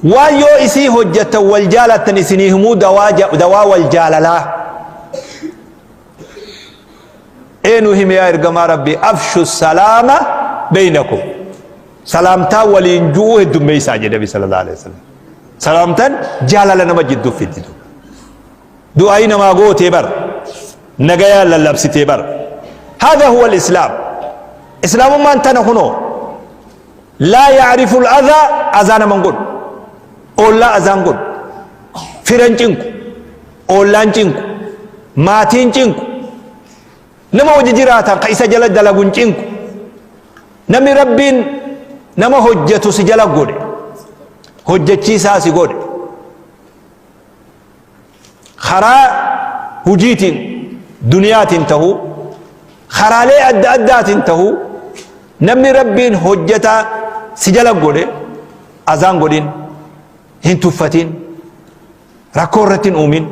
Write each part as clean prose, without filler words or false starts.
Waan yoo isii hojjattan wal jaalattan isinii himuu dawaa dawaa wal jaalalaa. Eenu hime yaa ergamaa Rabbii afshu salaama beeynakum. Salaamtaa waliin ju'uu heddummeessaa jedhe Nabi sallallahu alaihi wasallam. Salaamtaan jaalala nama jidduu fiddi. Du'aayii namaa gootee bar. Nagayaan lallabsitee bar. Haadha huwa al-islaam. Islaamummaan tana kunoo. Laa ya'rifu al-adhaa azaa nama hin godhu. Oollaa azaa hin godhu. Fira hin cinqu. Oollaan cinqu. Maatiin cinqu. Nama hojii jiraatan ka isa jala dalagu hin cinqu. Namni Rabbiin nama hojjetu si jala godhe. Hojjechiisaa si godhe. Karaa hujiitiin duniyaatiin tahuu karaalee adda addaatiin tahuu namni Rabbiin hojjetaa si jala godhe azaan godhin hin tuffatin rakkoo irratti hin uumin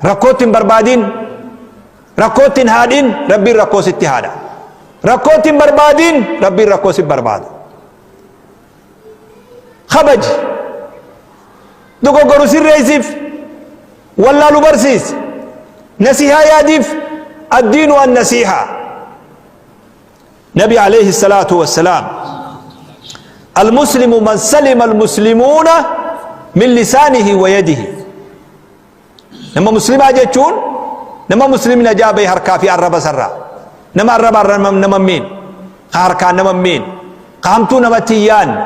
rakkootti hin barbaadin rakkootti hin haadhin Rabbiin rakkoo sitti haadha rakkootti hin barbaadin Rabbiin rakkoo si barbaada kabaji dogoggoru sirreeysiif wallaalu barsiisi nasihaa yaadiif addiinu annasiihaa nabi alayhi salaatu wassalaam المسلم من سلم المسلمون من لسانه ويده Nama muslimaa jechuun nama muslimni najaa bahe harkaa fi arraba isarraa. Nama arraba arraba nama hin miine, ka harkaan nama hin miine, ka hamtuu namatti hin yaanne,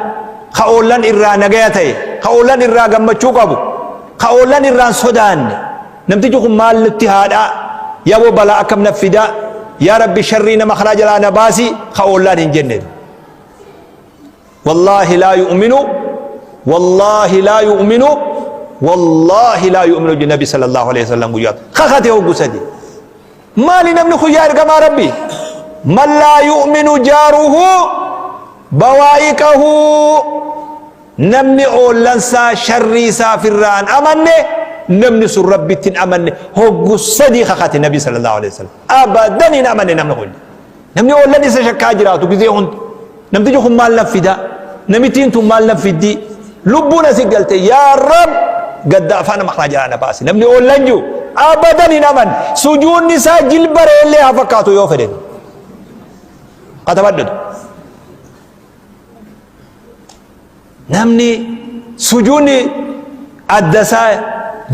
ka oollan irraa nagaya ta'e, ka oollan irraa gammachuu qabu, ka oollan irraa hin sodaanne. Namtichi kun maal nutti haadhaa? Yaboo balaa akkam na fidaa? Yaa Rabbi sharrii nama kanaa jalaa na baasi ka oollaan hin jenne. Wallaahi laa yu'minu wallaahi laa yu'minu wallaahi laa yu'minu jedhe nabi sallallahu alaihi wasallam guyyaa kakate hoggu sadi maali namni kun yaa ergamaa rabbi man laa yu'minu jaaruhu bawaa'iqahu namni oollansaa sharrii isaa firraan amanne namni sun rabbitti hin amanne hoggu sadii kakate nabi sallallahu alaihi wasallam abadan hin amanne namni kun Namni oollan isa shakkaa jiraatu gizee hunda. Namtichi kun maal na fida? Namittiin tun maal na fiddi? Lubbuun asi galte yaa Rab gadda afaan nama kanaa jalaa na baasi. Namni oollan jiru abadan hin aman. Sujuunni isaa jilba reellee haa fakkaatu yoo fedhe. Katabadhatu. Namni sujuunni adda isaa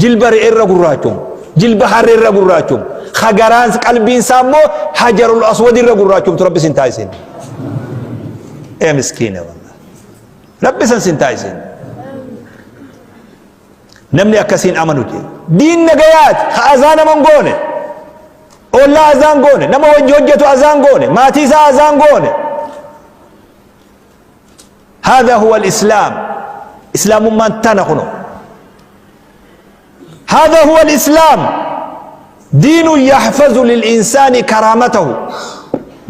jilba re'ee irra gurraachomu, jilba harree irra gurraachomu, ka garaan qalbiin isaa immoo hajarul aswad irra gurraachomtu rabbi sin taasisin. Ee miskiina wallah. Rabbi san sin taasisin. Namni akkasiin amanu jee. Diin nagayaati ka azaa nama hin goone. Ollaa azaan goone, nama wajji hojjetu azaan goone, maatii isaa azaan goone. Haadha huwa al-islaam. Islaamummaan tana kuno. Haadha huwa al-islaam. Diinu yaxfazu lil-insaani karaamatahu.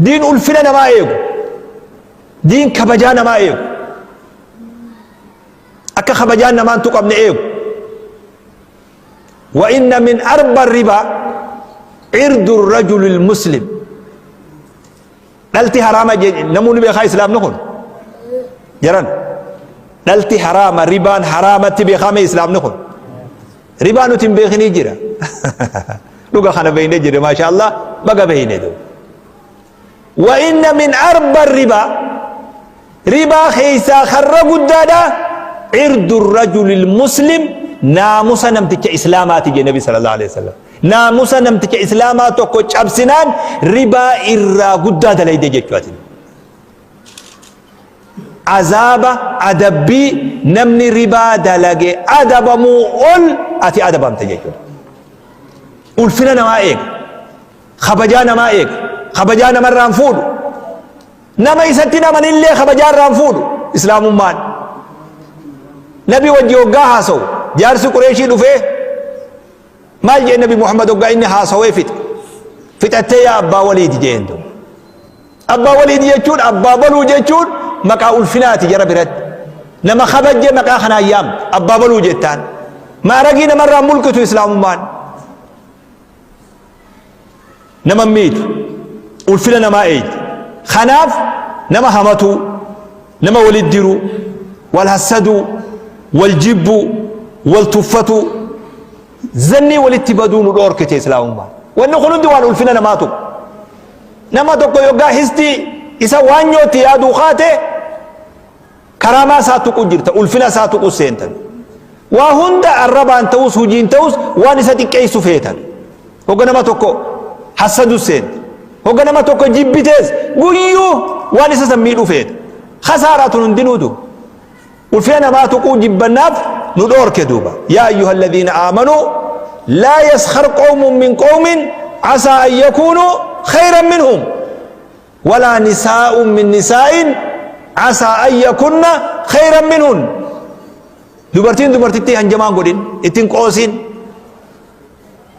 Diin ulfina namaa eegu. Diin kabajaa namaa eegu. Akka kabajaan namaan tuqamne eegu. Wa inna min arba riba irdu rajuli muslim. Dhalti haraama namuu ni beekaa islaamni kun jaran dhalti haraama ribaan haraamatti beekaa mee islaamni kun ribaa nuti hin beekinii jira dhuga kana beeknee jira maasha Allah baga beekne du wa inna min arba riba ribaa keessaa karra guddaadha irdu rajulil muslim naamusa namticha islaamaati jedhe nabi sallallahu alaihi wasallam Naamusa namticha islaamaa tokko cabsinaan ribaa irraa guddaa dalayde jechuu ati. Azaaba adabbii namni ribaa dalage adabamuu ol ati adabamte jechuudha. Ulfina namaa eega. Kabajaa namaa eega. Kabajaa namarraan fuudhu. Nama isatti hin amanillee kabajaa irraa hin fuudhu islaamummaan. Nabi wajji hoggaa haasawu jaarsi Qureeshii dhufee maal jee Nabi Muhammad hoggaa inni haasawee fixe. Fixattee yaa abbaa waliidi jeen duuba. Abbaa waliidi jechuun abbaa baluu jechuun maqaa ulfinaati jara biratti. Nama kabajje maqaa kanaan yaamte abbaa baluu jettaan. Maaragii namarraa mulqitu islaamummaan. Nama hin miitu. Ulfina namaa eeydi. Kanaaf nama hamatuu, nama walit diruu, wal hassaduu, Wal jibbuu, wal tuffatuu, zannii walitti baduu nu dhoorkite islaamummaan. Wanni kun hundi waan ulfina namaa tuqu. Nama tokko yoggaa histii isa waan nyootti yaaduu kaate karaamaa isaa tuquu jirta, ulfina isaa tuquu seentan. Waa hunda arrabaan ta'us hojiin ta'us waan isa xiqqeessu feetan. Hogga nama tokko hassadu seenta. Hogga nama tokko jibbitees guyyuu waan isa san miidhuu feeta. Khasaaraa tun hundinuutu. Ulfina namaa tuquu jibbannaaf nu dhoorke duuba. Yaa ayyuha alladhiina aamanuu laa yaskhar qawmun min qawmin asaa an yakuunuu khayran minhum walaa nisaa'un min nisaa'in asaa an yakunna khayran minhun. Dubartiin dubartittii hanjamaan godhin, ittiin qoosin.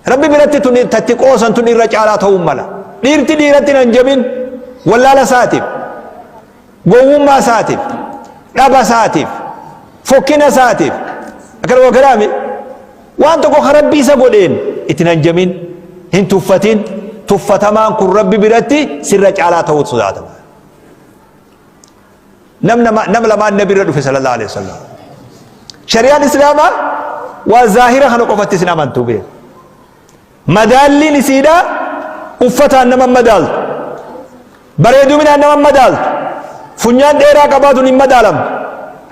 Rabbi biratti tun tatti qoosan tun irra caalaa ta'uu mala. Dhiirti dhiiratti hin hanjamin wallaala isaatiif. Gowwummaa isaatiif, dhaba isaatiif, fokkina isaatiif, akkana kanaami waan tokko ka Rabbi isa godheen itti hin hanjamin, hin tuffatin, tuffatamaan kun Rabbi biratti sirra caalaa ta'uu sodaatama. Nam nama nam lamaan nabi irra dhufe sallallahu alaihi wasallam. Shari'aan Islaamaa waa zaahira kana qofatti isin amantu beeku. Madaalliin isiidhaa uffataan nama hin madaaltu. Bareeduminaan nama hin madaaltu. Funyaan dheeraa qabaatuun hin madaalamtu.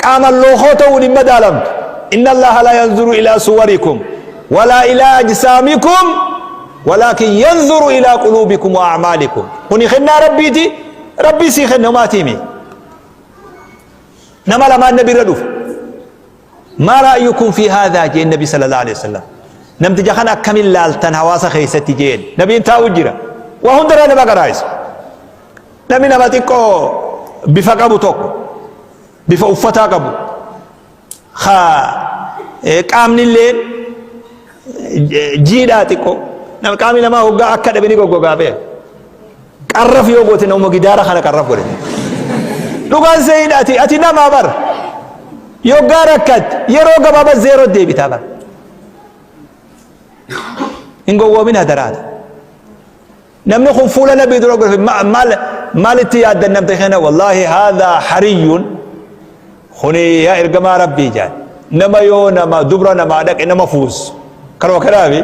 Qaaman lookoo ta'uun hin madaalamtu. Inna Allaha laa yanzuru ilaa suwarikum walaa ilaa ajsaamikum walaakin yanzuru ilaa quluubikum wa a'maalikum. Kuni kennaa Rabbiiti. Rabbii sii kenne homaatiimi. Nama lamaan nabi irra dhufe. Maa ra'yukum fi haadhaa jeen nabi sallallahu alaihi wasallam. Namticha kana akkamin laaltan hawaasa keessatti jeen. Nabiin taa'u jira. Waa hundarraa nama qaraayisa. Namni nama xiqqoo bifa qabu tokko, bifa uffataa qabu, ka qaamni illee jiidhaa xiqqoo. Qaamni namaa hoggaa akka dhabe ni goggogaa beeka. Qarraf yoo goote nama gidaara kana qarraf godhe. Dhugaan seeyin ati ati namaa bar. Yoggaa rakkatte yeroo gabaaba zeeroo deebitaa bar. Hin gowwoomin hadaraata. Namni kun fuula nabii dura godhe maal maalitti yaaddan namta kana wallaahi haadhaa hariyyuun kuni yaa ergamaa rabbii jaan. Nama yoo nama dubra namaa dhaqe nama fuusu. Kanuma kanaafi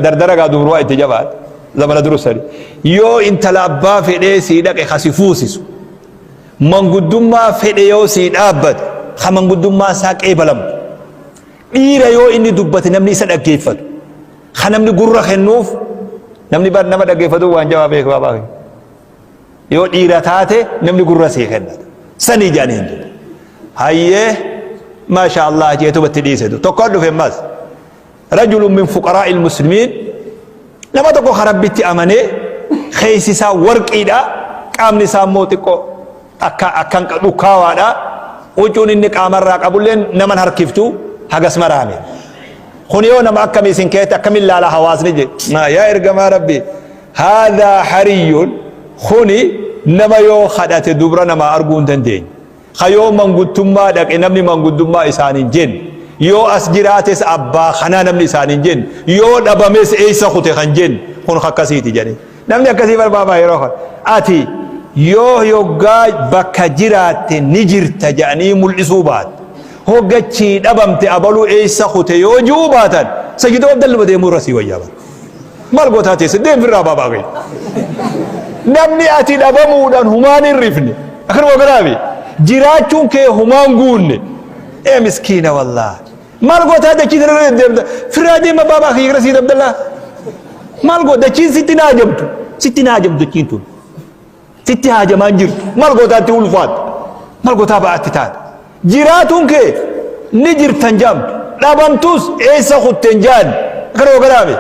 dardara gaa dubrumaa itti jabaate. Zamana durusani. Yoo intala abbaa fedhee sii dhaqe ka si fuusisu. Manguddummaa fedhe yoo sii dhaabbate ka manguddummaa isaa qeebalamtu. Dhiira yoo inni dubbate namni isa dhaggeeffatu. Ka namni gurra kennuuf namni bar nama dhaggeeffatu waan jabaa beeku baabaa. Yoo dhiira taate namni gurra sii kennata. Sanii jedhanii hin jiru. Hayyee maasha Allah jeetuma itti dhiisetu. Tokkoon dhufe ammas. Rajulun min fuqaraa'il muslimiin nama tokko ka Rabbitti amanee keessi isaa warqiidha qaamni isaa immoo xiqqoo akka akkan dhukkaawaadha huccuun inni qaamarraa qabulleen naman harkiftu hagas maraame. Kun yoo nama akkamii isin keetti akkamiin laala hawaasni jedhe. Yaa ergamaa Rabbii haadhaa hariyyuun kuni nama yoo kadhate dubra namaa arguu hin dandeenye. Ka yoo manguttummaa dhaqe namni manguddummaa isaan hin jenne. Yoo as jiraates abbaa kanaa namni isaan hin jenne. Yoo dhabames eessa kute kan jenne kun akkasiiti jedhe. Namni akkasii barbaadaa yeroo kana. Ati yoo yoggaa bakka jiraatte ni jirta jedhanii mul'isuu baatte. Hoggachii dhabamte abaluu eessa kute yoo ji'uu baatan sayyidoo Abdalluma deemuu irra sii wayyaa bara. Maal gootaa teesse deem firraa baabaa kee. Namni ati dhabamuudhaan humaan hin rifne. Akkanuma kanaafi jiraachuun kee humaan guunne. Ee miskiina wallaahi. Maal gootaa dachii sana irra deddeemta. Firraa deema baabaa kee gara siit Abdallaa. Maal goota dachiin sitti naa jabdu. Sitti naa jabdu dachiin tun. Sitti haajamaa hin jirtu. Maal gootaa itti ulfaatta. Maal gootaa ba'aatti taata. Jiraatuun kee ni jirtan jaamtu. Dhabamtus eessa kutten jaan. Akkanuma kanaafi.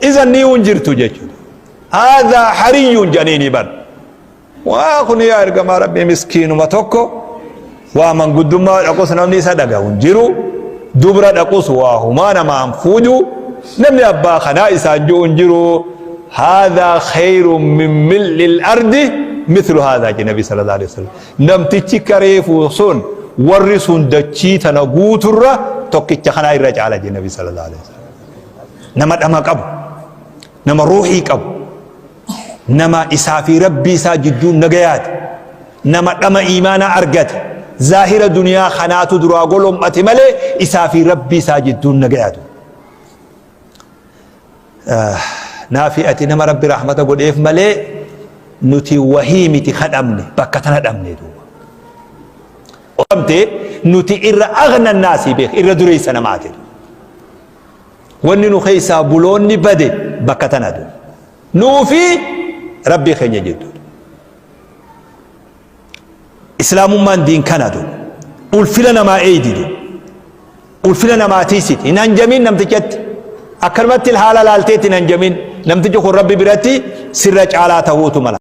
Izan ni hin jirtu jechuudha. Haadhaa hariyyuun jedhanii bar. Waa kun yaa ergamaa rabbii miskiinuma tokko waa manguddummaa dhaqus namni isa dhagahu hin jiru. Dubra dhaqus waa humaa namaan fuudhu. Namni abbaa kanaa isaan jiru hin jiru. Haadhaa khayrun min mil'il ardi mithlu haadhaa jedhe nabi sallallahu alaihi wasallam. Namtichi kareefuu sun warri sun dachii tana guuturra tokkicha kanaa irra caala jedhe nabi sallallahu alaihi wasallam. Nama dhama qabu, nama ruuhii qabu, nama isaa fi rabbii isaa jidduu nagayaati, nama dhama iimaanaa argate. Zaahira duniyaa kanaatu duraa golom'ate malee isaa fi Rabbii isaa jidduun nagayatu. Naafi ati nama Rabbi rahmata godheef malee nuti wahii miti kadhamne, bakka tana dhabne duuba. Oomte nuti irra aghna naasii beek, irra dureessa namaati. Wanni nu keessaa buloonni bade bakka tana duuba. Nuufi Rabbii keenya jidduudha. Islaamummaan diin kana duuba. Ulfina namaa eeydi duuba. Ulfina namaa tiisiti. Hin hanjamin namtichatti. Akkanumatti haala laalteetti hin hanjamin. Namtichi kun Rabbi biratti sirra caalaa ta'uutu mala.